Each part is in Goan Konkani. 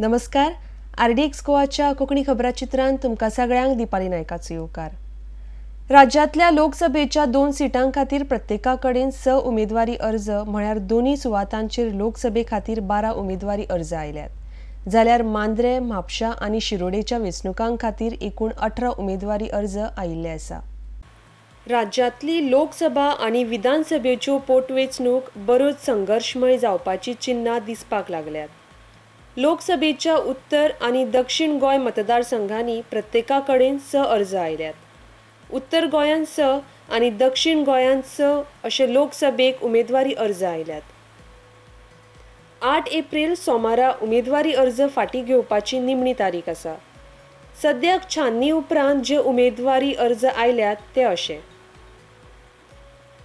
नमस्कार, आरडीएक्स गोवाच्या कोंकणी खबराचित्रांत तुमकां सगळ्यांक दीपाली नायकाचो येवकार. राज्यांतल्या लोकसभेच्या 2 सिटां खातीर प्रत्येका कडेन 6 उमेदवारी अर्ज म्हळ्यार दोनूय सुवातांचेर लोकसभे खातीर 12 उमेदवारी अर्ज आयल्यात. जाल्यार मांद्रे, म्हापशा आनी शिरोडेच्या वेंचणुकां खातीर एकूण 18 उमेदवारी अर्ज आयिल्ले आसा. राज्यांतली लोकसभा आनी विधानसभेच्यो पोटवेंचणूक बऱ्योच संघर्शमय जावपाची चिन्हां दिसपाक लागल्यात. लोकसभेच्या उत्तर आनी दक्षिण गोंय मतदारसंघांनी प्रत्येका कडेन 6 अर्ज आयल्यात. उत्तर गोंयांत 6 आनी दक्षिण गोंयांत 6 अशे लोकसभेक उमेदवारी अर्ज आयल्यात. 8 एप्रिल सोमारा उमेदवारी अर्ज फाटीं घेवपाची निमणी तारीख आसा. सद्याक छाननी उपरांत जे उमेदवारी अर्ज आयल्यात ते अशे.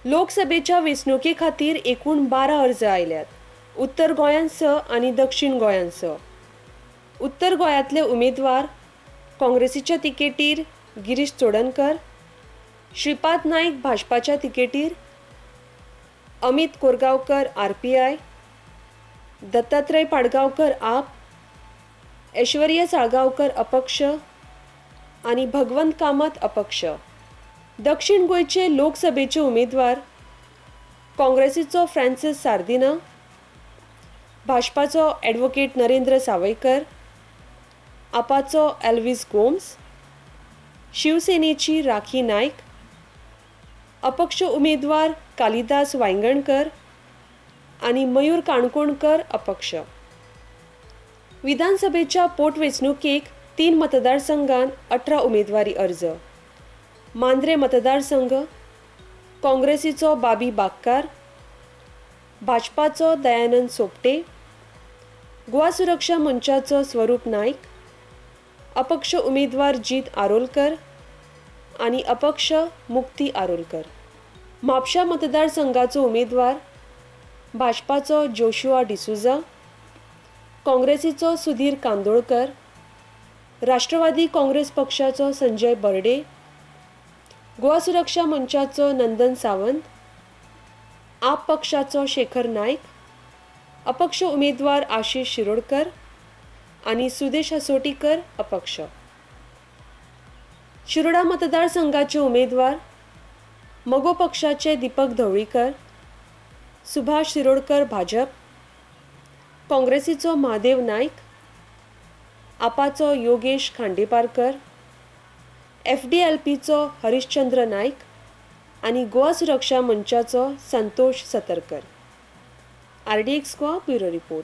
लोकसभेच्या वेंचणुके खातीर एकूण 12 अर्ज आयल्यात. उत्तर गोंयांत 6 आनी दक्षिण गोंयांत 6. उत्तर गोंयांतले उमेदवार काँग्रेसीच्या तिकेटीर गिरीश चोडणकर, श्रीपाद नायक भाजपाच्या तिकेटीर, अमित कोरगांवकर आरपीआय, दत्तात्रय पाडगांवकर आप, ऐश्वर्या साळगांवकर अपक्ष आनी भगवंत कामत अपक्ष. दक्षिण गोंयचे लोकसभेचे उमेदवार काँग्रेसीचो फ्रांसीस सार्दिना, भाजपाचो ॲडव्होकेट नरेंद्र सावयकर, आपाचो एल्विस गोम्स, शिवसेनेची राखी नायक, अपक्ष उमेदवार कालिदास वायंगणकर आनी मयूर काणकोणकर अपक्ष. विधानसभेच्या पोटवेंचणुकेक 3 मतदारसंघांत 18 उमेदवारी अर्ज. मांद्रे मतदारसंघ काँग्रेसीचो बाबी बागकार, भाजपाचो दयानंद सोपटे, गोवा सुरक्षा मंचाचो स्वरूप नायक, अपक्ष उमेदवार जीत आरोलकर आनी अपक्ष मुक्ती आरोलकर. म्हापशा मतदारसंघाचो उमेदवार भाजपाचो जोशुआ डिसुजा, काँग्रेसीचो सुधीर कांदोळकर, राष्ट्रवादी काँग्रेस पक्षाचो संजय बर्डे, गोवा सुरक्षा मंचाचो नंदन सावंत, आप पक्षाचो शेखर नायक, अपक्ष उमेदवार आशिष शिरोडकर आनी सुदेश हसोटीकर अपक्ष. शिरोडा मतदारसंघाचे उमेदवार मगो पक्षाचे दीपक धवळीकर, सुभाष शिरोडकर भाजप, काँग्रेसीचो महादेव नायक, आपाचो योगेश खांडेपारकर, एफडीएलपीचो हरिश्चंद्र नायक आनी गोवा सुरक्षा मंचाचो Santosh Satarkar. RDX Goa bureau report.